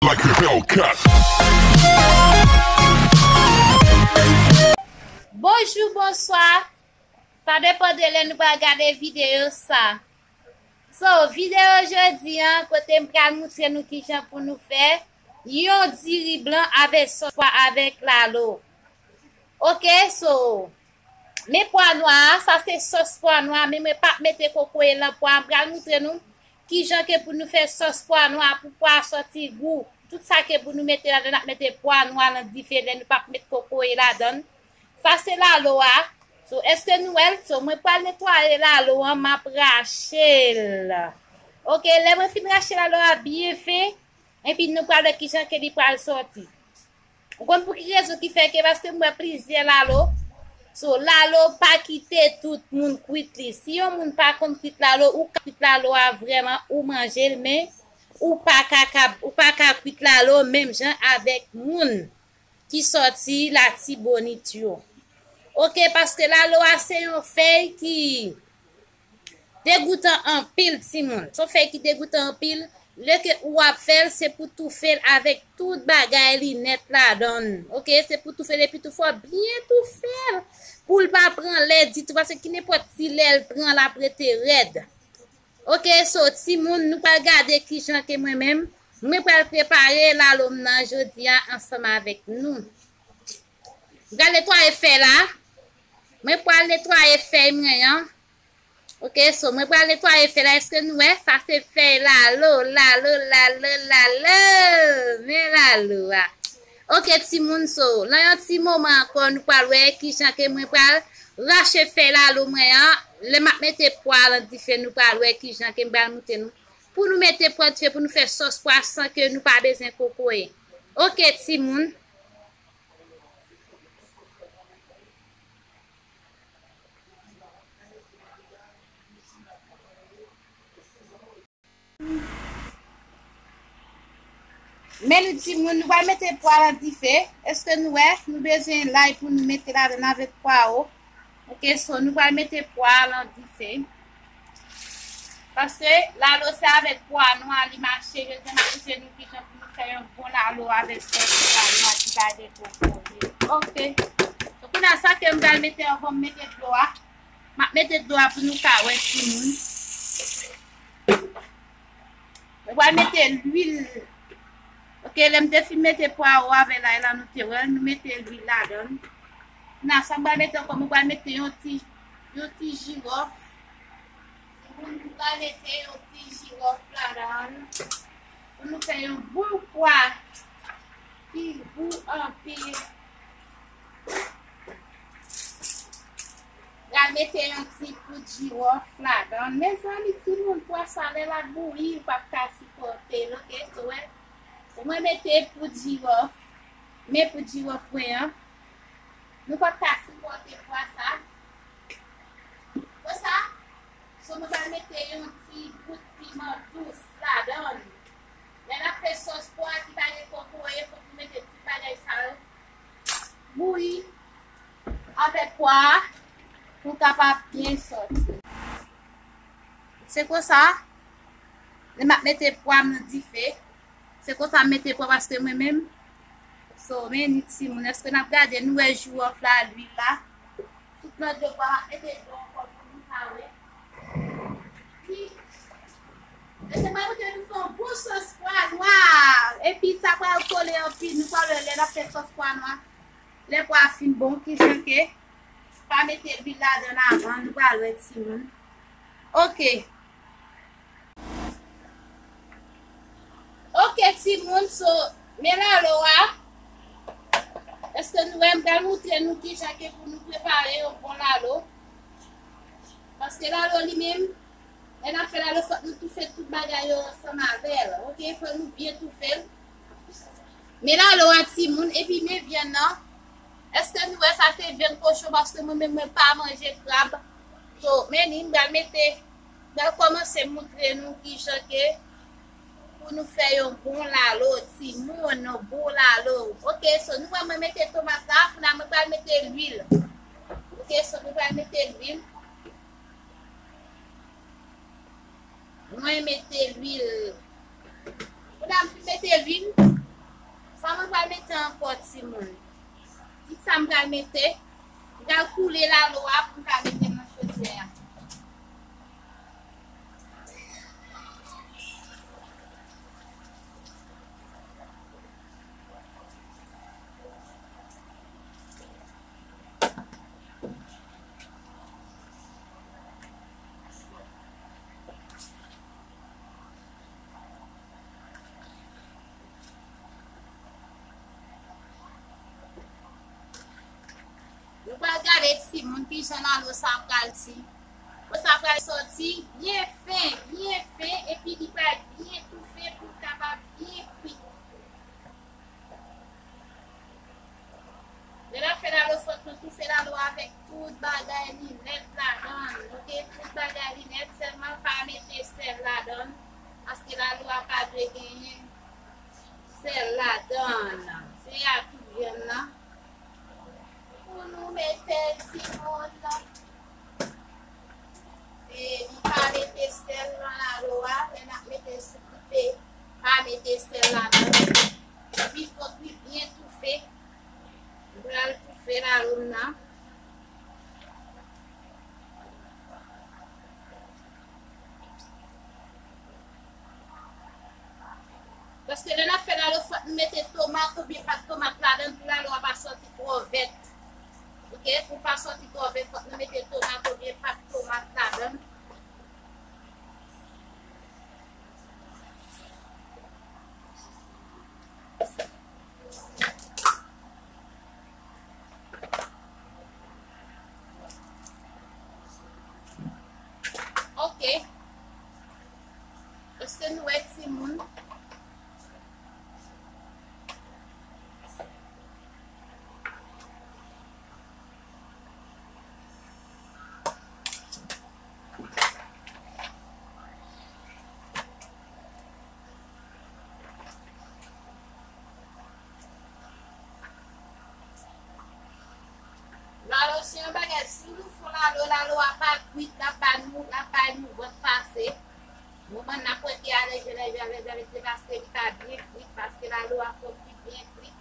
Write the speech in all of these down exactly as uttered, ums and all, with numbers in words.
Like a Hellcat. Bonjou, bonswa. Sa depann de lè nou pral gade videyo sa. So, videyo jodi a, kote m pral moutre nou kijan pou nou fè yon diri blan avèk sòs pwa avèk lalo. Ok, so, men pwa nwa a, sa se sòs pwa nwa, men mwen p ap mete kokoye lan pwa a. M pral moutre nou kijan ke pou nou fè sòs pwa nwa pou pwa a sòti gou. Tout sa ke pou nou mete ladan, n ap mete pwa nwa lan dife, lè nou p ap met kokoye ladan. Sa se lalo a. So, èske nou wè l? So, mwen pral netwaye lalo an, m ap rache l. Ok, lè mwen fin rache lalo a byen fen, epi nou pral wè kijan ke li pral sòti. Ou konn pou ki rezon ki fè ke, paske m wè plizyè lalo. So, lalo pa kite tout moun kwit li. Si yon moun pa konn kwit lalo, ou ka kwit lalo a vrèman, ou manje l, men ou pa ka, ka, ou pa ka kwit lalo menm jan avèk moun ki sòti Latibonit yo. Ok, paske lalo a se yon fèy ki degoutan anpil, timoun. Se yon fèy ki degoutan anpil. Lè ke ou ap fè l, se pou toufe l avèk tout bagay li nèt ladan l. Ok, se pou toufe l epi tou fò byen toufe l pou l pa pran lè ditou, paske ki nenpòt ti lè l pran, l ap rete rèd. Ok, so, timoun, nou pral gade kijan ke mwen menm, mwen pral prepare lalo m nan jodi a ansanm avèk nou. M pral netwaye fèy la. Mwen pral netwaye fèy mwen an. Ok, so, mwen pral netwaye fèy la. Èske nou wè? Sa se fèy lalo, lalo, lalo, lalo. Men lalo a. Ok, timoun, so, nan yon ti moman ankò, nou pral wè kijan ke mwen pral rache fèy lalo mwen an. Lè m ap mete pwa lan dife, nou pral wè kijan ke m pral moutre nou. Pou nou mete pwa dife, pou nou fè sòs pwa san ke nou pa bezwen kokoye. Ok, timoun. Men nou timoun, nou pral mete pwa lan dife. Èske nou wè? Nou bezwen lay pou nou mete ladan avèk pwawo. Ok, so nou pral mete pwa lan dife. Paske lalo se avèk pwa nwa li mache, jodi a m ap montre nou kijan pou nou fè yon bon lalo avèk sòs pwa nwa ki pa gen kokoye. Ok. So kounye a sa ke m pral mete anvan m mete dlo a. M ap mete dlo a pou nou ka wè timoun. Mwen pral mete lwil. Ok, lè m te fin mete pwawo avè lay la, nou te wè l, nou mete lwil ladan l. Nan sa m pral mete ankò, mwen pral mete yon ti, yon ti jiwòf. Mwen pral mete yon ti jiwòf ladan l. Pou nou fè yon bon pwa ki gou anpil. Pral mete yon ti poud jiwòf ladan. Mezanmi, timoun, pwa sa lè l ap bouyi, ou p ap ka sipòte l, ok? So, wè, so mwen mete poud jiwòf. Men poud jiwòf mwen an. Nou p ap ka sipòte pwa sa. Konsa, so mwen pral mete yon ti gout piman dous ladan l. Lè n ap fè sòs pwa ki pa gen kokoye, fòk nou mete tout bagay sa yo bouyi avèk pwa a pou l kapab byen sòti. Se konsa, lè m ap mete pwa m nan dife, se konsa m mete pwa paske mwen menm, so, men ni timoun, èske n ap gade, nou wè jiwòf la, lwil la, tout nan dlo pwa, m ap mete dlo ankò pou nou ka wè. Pi, èske m ap mete nou fè yon bon sòs pwa nwa, epi sa pral kole anpil, nou pral wè lè n ap fè sòs pwa nwa. Lè pwa a fin bon, kijan ke, pa mete lwil ladan l avan, nou pral wè timoun. Ok. Ok, timoun, so, men lalo a. Èske nou wè, m pral moutre nou kijan ke pou nou prepare yon bon lalo. Paske lalo li menm, lè n ap fè lalo, fòk nou toufe tout bagay yo ansanm avè l. Ok, fòk nou byen toufe l. Men lalo a timoun, epi men vyann nan. Èske nou wè sa se vyann kochon? Paske mwen menm mwen pa manje krab. So, men li, m pral mete, m pral kòmanse moutre nou kijan ke pou nou fè yon bon lalo, timoun, yon bon lalo. Ok, so nou wè mwen mete tomat la, kounye a mwen pral mete lwil. Ok, so nou pral mete lwil. Mwen mete lwil. Kounye a m fin mete lwil, Ankò timoun. Di sa m pral mete. M pral koule lalo a pou m ka mete nan chodyè a. Nou pral gade timoun kijan lalo sa pral ti. Pou sa pral sòti byen fen, byen fen, epi li pral byen toufe pou l kapab byen kwit. Lè n ap fè lalo, fòk nou toufe lalo avèk tout bagay li nèt ladan l, oke? Tout bagay li nèt, sèlman pa mete sèl ladan l, paske lalo a pa dwe genyen sèl ladan l. Se a tout grenn nan. Pou nou mete l timoun. Se li pa mete sèl nan lalo a, lè n ap mete sou koute, pa mete sèl ladan. Epi fòk li byen toufe. M pral toufe lalo m nan. Paske lè n ap fè lalo, fòk nou mete tomat oubyen pat tomat ladan l pou lalo a pa sòti twò vèt. Oke, pou l pa sòti twò vèt, fòk nou mete tomat oubyen pat tomat ladan l. Oke. Èske nou wè timoun? Lalo se yon bagay, si nou fè lalo, lalo a pa kwit, l ap ba nou, l ap ba nou vant pase. Moman n ap wè ki a lèje, lèje, lèje, lèje, paske li pa byen kwit, paske lalo a fòk li byen kwit.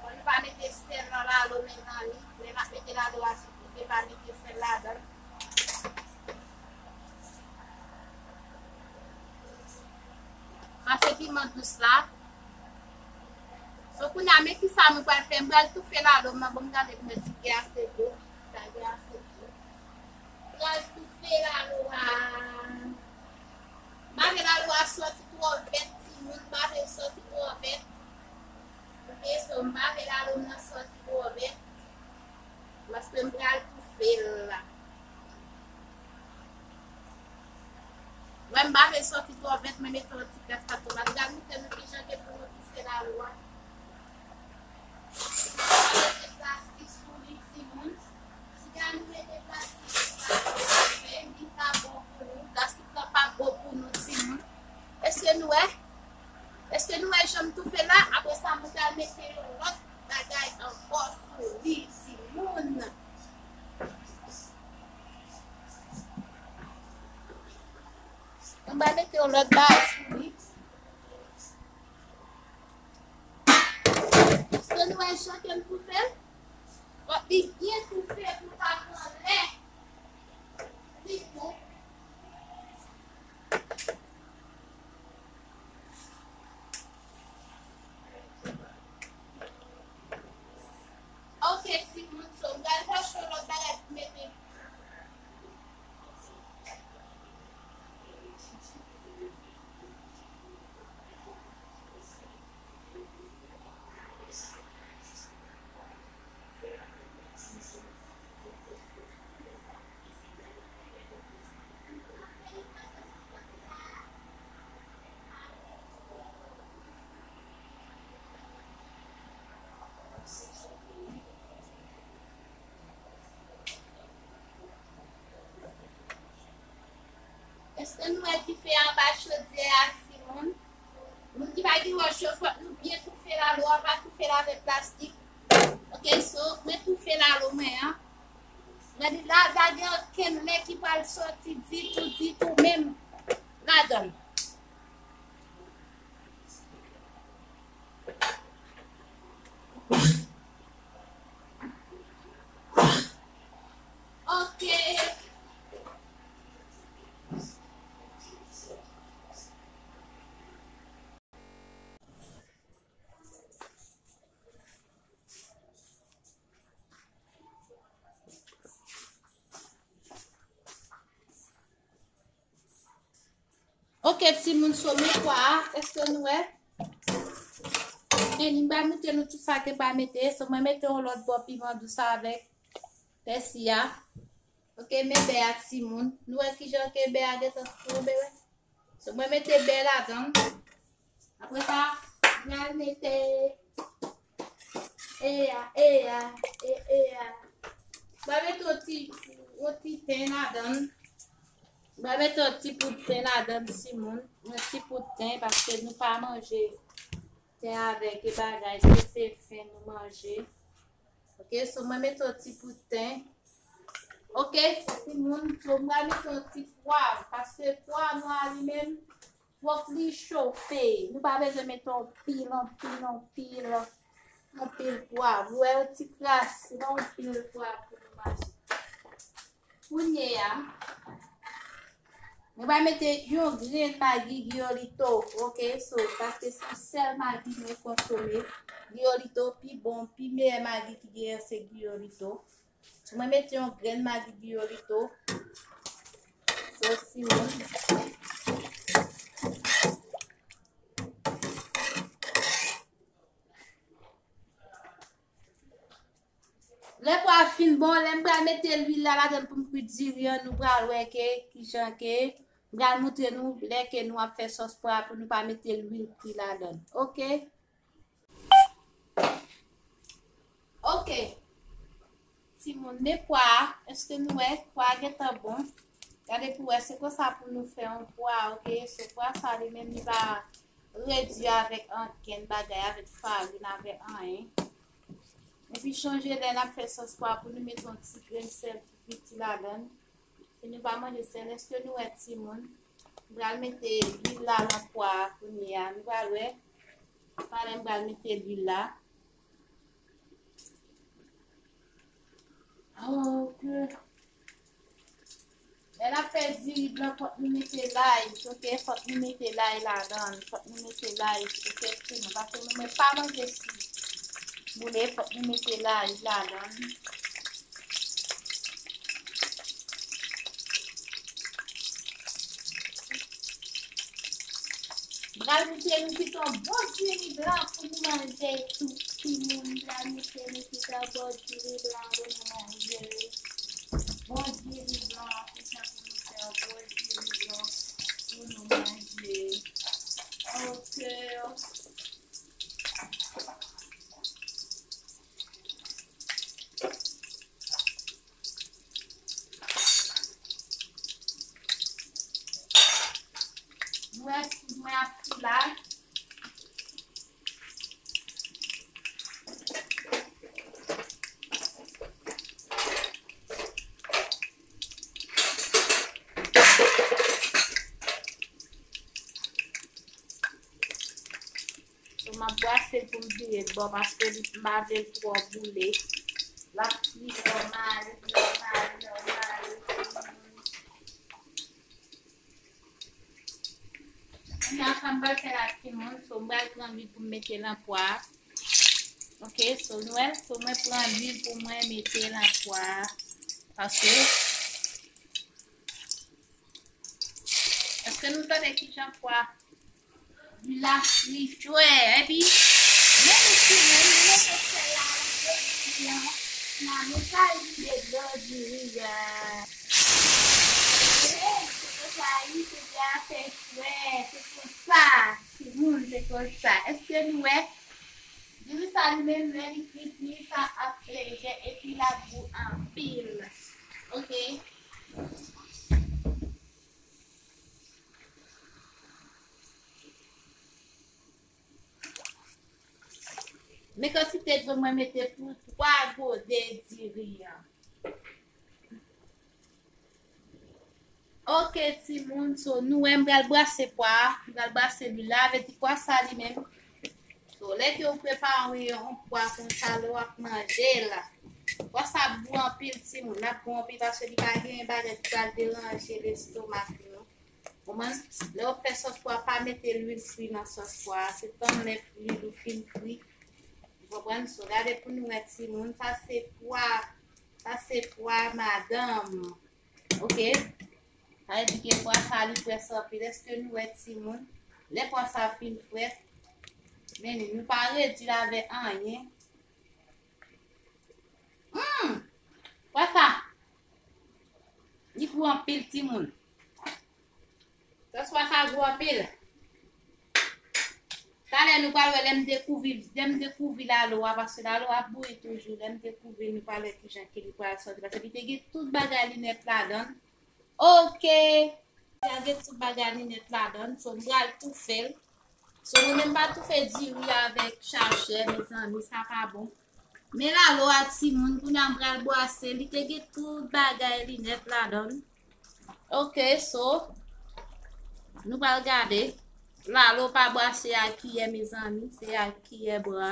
Fò nou pa mete sèl nan lalo, mezanmi. Lè n ap mete lalo a sou kote, pa mete sèl ladan l. Sa se piman dous la. So, kounye a, men kisa mwen pral fè? Mwen pral toufe lalo m nan, ban m gade pou mwen si gen ase dlo. Si gen ase dlo. Mwen pral toufe lalo a. M pa vle lalo a sòti twò vèt, timoun. M pa vle l sòti twò vèt. Oke, so, m pa vle lalo m nan sòti twò vèt. Paske m pral toufe l la. Mwen, m pa vle l sòti twò vèt, mwen mete yon ti kras sa tomat. Gade, montre nou kijan ke pou nou toufe lalo a. Mete plastik sou li, timoun. Siga nou mete plastik sou la, li pa bon pou nou. Plastik la pa bon pou nou, timoun. Èske nou wè? Èske nou wè jan m toufe la? Apre sa, mwen pral mete yon lòt bagay ankò sou li, timoun. Mwen pral mete yon lòt bagay sou li. Èske nou wè jan ke m toufe l? Fòk li byen toufe pou l pa pran lè. Li bon. Ok, timoun, so, m pral chache yon lòt bagay pou mete. Èske nou wè dife a anba chodyè a, timoun? Moun ki pa gen wòch yo, fòk nou byen toufe lalo a, pa toufe l avèk plastik. Ok, so, mwen toufe lalo mwen an. Gade la, pa gen okenn lè ki pral sòti ditou, ditou menm ladan l. Ok, timoun, so men pwa a, èske nou wè? Ann, m pral montre nou tout sa ke m pral mete. So, mwen mete yon lòt bò piman dous avèk pèsi a. Ok, men bè a, timoun. Nou wè kijan ke bè a gentan tonbe, wè? So, mwen mete bè ladan. Apre sa, m pral mete e a, e a, e, e a. M pral mete yon ti, yon ti ten ladan. M pral mete yon ti poud ten ladan, timoun. Yon ti poud ten, paske nou pa manje ten avèk e bagay, se fen nou manje. Ok, so mwen mete yon ti poud ten. Ok, timoun, so mwen mete yon ti pwav, paske pwav nwa li menm, fòk li chofe. Nou pa bezwen mete anpil, anpil, anpil, anpil pwav. Ou wè, yon ti kras, se pa anpil pwav pou nou manje. Kounye a, mwen va mete yon grenn magi Guiolito, ok? So, paske se yon sèl magi mwen konsome. Guiolito pi bon, pi meyè magi ki genyen se Guiolito. So, mwen mete yon grenn magi Guiolito. So, timoun. Lè pwa a fin bon, lè m pral mete lwil la ladan pou m kwi diri an, nou pral wè ke kijan ke m pral montre nou lè ke nou ap fè sòs pwa a pou nou pa mete lwil kwi ladan. Ok? Ok. Timoun, men pwa a, èske nou wè pwa a gentan bon? Gade pou wè, se konsa pou nou fè yon pwa, ok? Se pwa sa li menm li pa redui avèk ankenn bagay, avèk farin, avèk anyen. Epi chonje lè n ap fè sòs pwa pou nou mete yon ti grenn sèl tou piti ladan l. Si nou pa manje sèl, èske nou wè timoun? M pral mete lwil la nan pwa a kounye a. Nou pral wè. Talè m pral mete lwil la. Ok. Lè n ap fè diri blan, fòk nou mete lay, ok? Fòk nou mete lay ladan l, fòk nou mete lay, ok, timoun? Paske mwen, mwen pa manje si boule, fòk nou mete lay ladan l. M pral mete nou kit yon bon diri blan pou nou manje tou, timoun. M pral mete nou kit yon bon diri blan pou nou manje. Bon diri blan, konsa pou nou fè yon bon diri blan pou nou manje. Ok. Mwen, mwen ap fri la. So, m ap brase l pou m vire l bò paske m pa vle l twò boule. L ap fri nòmal, nòmal, nòmal. Kounye a sa m pral fè la timoun, so m pral pran lwil pou m mete nan pwa a. Ok, so nou wè, so mwen pran lwil pou mwen mete nan pwa a. Paske, èske nou tande kijan pwa lwil la fri jwè? Epi, men nou timoun, nou mete sèl la nan dlo diri an. Nan nou sa vide dlo diri a. Hey, se konsa, wi, se te afè jwè, se konsa, timoun, se konsa. Èske nou wè? Diri sa li menm, lè li fri, diri sa ap lejè epi l ap gou anpil. Ok. Men kantite dlo mwen mete pou twa gode diri an. Ok, timoun, so nou wè m pral brase pwa a, m pral brase lwil la, vle di pwa sa li menm. So, lè ke ou prepare yon pwa konsa, lè w ap manje l, pwa sa ap gou anpil, timoun, l ap gou anpil paske li pa gen bagay ki pral deranje lestomak nou. Konprann? Lè w ap fè sòs pwa, pa mete lwil fri nan sòs pwa, se tann lè lwil ou fin fri. Ou konprann? So, gade pou nou wè, timoun, sa se pwa, sa se pwa madanm. Ok. Sa vle di ke pwa sa li frèt anpil. Èske nou wè timoun? Lè pwa sa fin frèt, men nou pa redui l avè anyen. Hmm! Pwa sa, li gou anpil timoun. Sòs pwa sa gou anpil. Talè nou pral wè lè m dekouvri, lè m dekouvri lalo a, paske lalo a ap bouyi toujou. Lè m dekouvri, nou pral wè kijan ke li pral sòti, paske li te gen tout bagay li nèt ladan l. Oke. Li gen tout bagay li nèt ladan l. So, m pral toufe l. So, mwen menm pa toufe diri avèk chachè, mezanmi, sa pa bon. Men lalo a timoun, kounye a m pral bwase, li te gen tout bagay li nèt ladan l. Oke, so, nou pral gade. Lalo pa bwase ak kiyè, mezanmi, se ak kiyè bwa.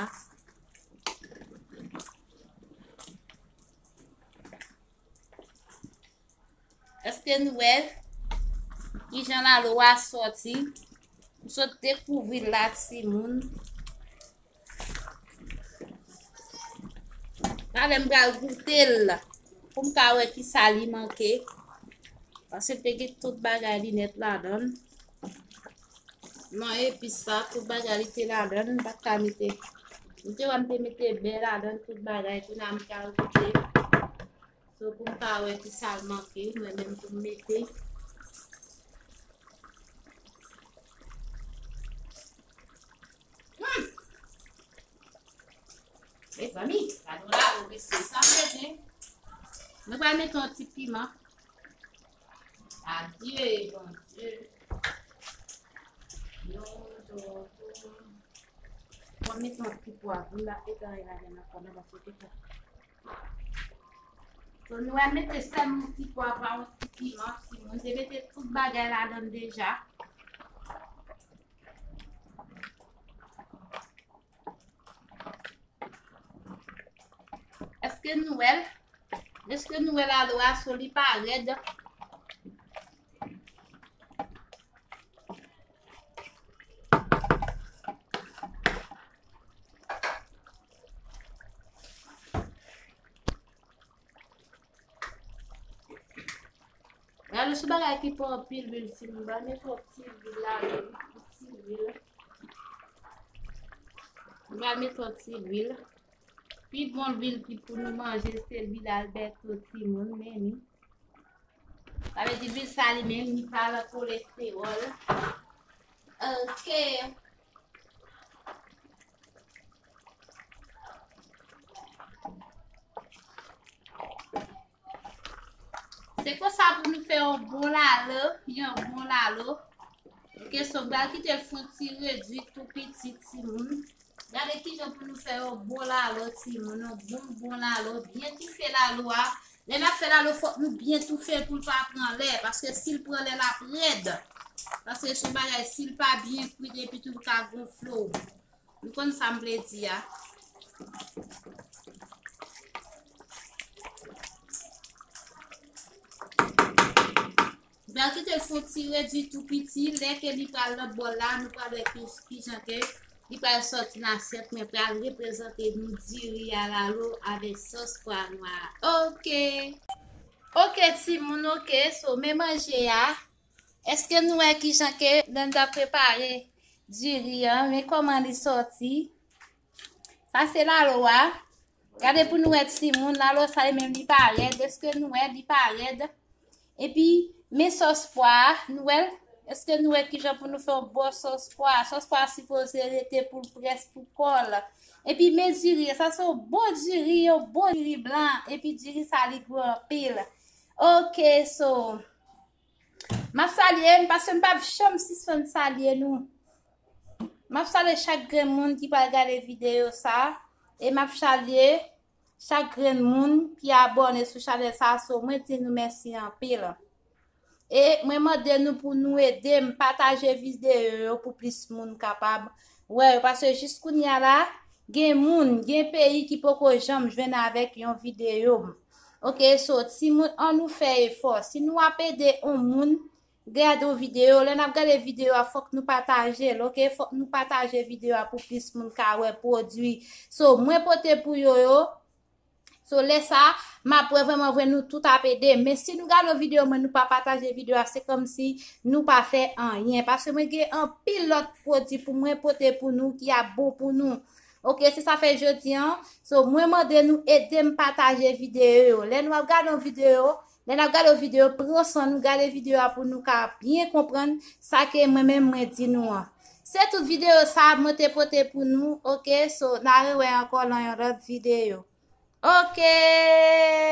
Èske nou wè kijan lalo a sòti? M sot dekouvri l la, timoun. Talè m pral goute l pou m ka wè kisa li manke. Paske l te gen tout bagay li nèt ladan l. Nan epis sa, tout bagay li te ladan l, m pa t ka mete. M te wè m te mete bè ladan l, tout bagay, kounye a m pral goute. So, pou m ka wè kisa l manke, mwen menm pou m mete. Hmm! Mezanmi, gade w la, ou mesye, sa m mete. Mwen pral mete yon ti piman. Adye, Bondye. Yon, yon, yon. Mwen mete yon ti pwav, m pa egare ladan l ankò, non, paske te ka. So, nou wè mete sèlman yon ti pwav ak yon ti piman, timoun. Te mete tout bagay ladan l deja. Èske nou wè l? Èske nou wè lalo a, so li pa rèd? Gade sou bagay ki pran anpil lwil, timoun. M pral mete yon ti lwil la, yon ti lwil. M pral mete yon ti lwil. Pi bon lwil ki pou nou manje, se lwil Alberto, timoun, men ni. Sa vle di lwil sa li menm, li pa nan kolestewòl. Oke. Se konsa pou nou fè yon bon lalo, yon bon lalo. Oke, so m pral kite l fè yon ti redui tou piti, timoun. Gade kijan pou nou fè yon bon lalo, timoun, yon bon, bon lalo. Byen toufe lalo a. Lè n ap fè lalo, fòk nou byen toufe l pou l pa pran lè, paske si l pran lè, l ap rèd. Paske se yon bagay, si l pa byen kwit, epi tou l ka gonfle w. Nou konn sa m vle di a. M pral kite l fè yon ti redui tou piti. Lè ke li pral nan bòl la, nou pral wè ki, kijan ke li pral sòti nan asyèt mwen. Pral reprezante nou diri a lalo avèk sòs pwa nwa. Oke. Oke, timoun, oke. So, men manje a. Èske nou wè kijan ke lè n t ap prepare diri an, men kòman li sòti? Sa se lalo a. Gade pou nou wè timoun, lalo sa li menm li pa rèd. Èske nou wè li pa rèd? Epi, men sòs pwa a, nou wè l? Èske nou wè kijan pou nou fè yon bon sòs pwa? Sòs pwa a sipoze rete pou l près pou kò l. Epi, men diri, sa se yon bon diri, yon bon diri blan. Epi, diri sa li gou anpil. Oke, so, m ap salye n, paske m p ap janm sispann salye nou. M ap salye chak grenn moun ki pral gade videyo sa, e m ap salye chak grenn moun ki abòne sou chanèl sa, so mwen di nou mèsi anpil. E mwen mande nou pou nou ede m pataje videyo yo pou plis moun kapab wè yo, paske jis kounye a la, gen moun, gen peyi ki poko janm jwenn avèk yon videyo m. Oke, so, timoun, ann nou fè efò. Si nou ap ede yon moun gade yon videyo, lè n ap gade videyo a, fòk nou pataje l, oke? Fòk nou pataje videyo a pou plis moun ka wè pwodui. So, mwen pote pou yo yo, So, lè sa, m ap wè vrèman vre nou tout ap ede. Men si nou gade yon videyo mwen, nou pa pataje videyo a, se kòmsi nou pa fè anyen. Paske mwen gen anpil lòt pwodui pou mwen pote pou nou ki ap bon pou nou. Oke, se sa fè jodi an. So, mwen mande nou ede m pataje videyo yo. Lè nou ap gade yon videyo, lè n ap gade yon videyo, pran san nou gade videyo a pou nou ka byen konprann sa ke mwen menm mwen di nou an. Se tout videyo sa mwen te pote pou nou, oke? So, n a rewè ankò nan yon lòt videyo. Oke!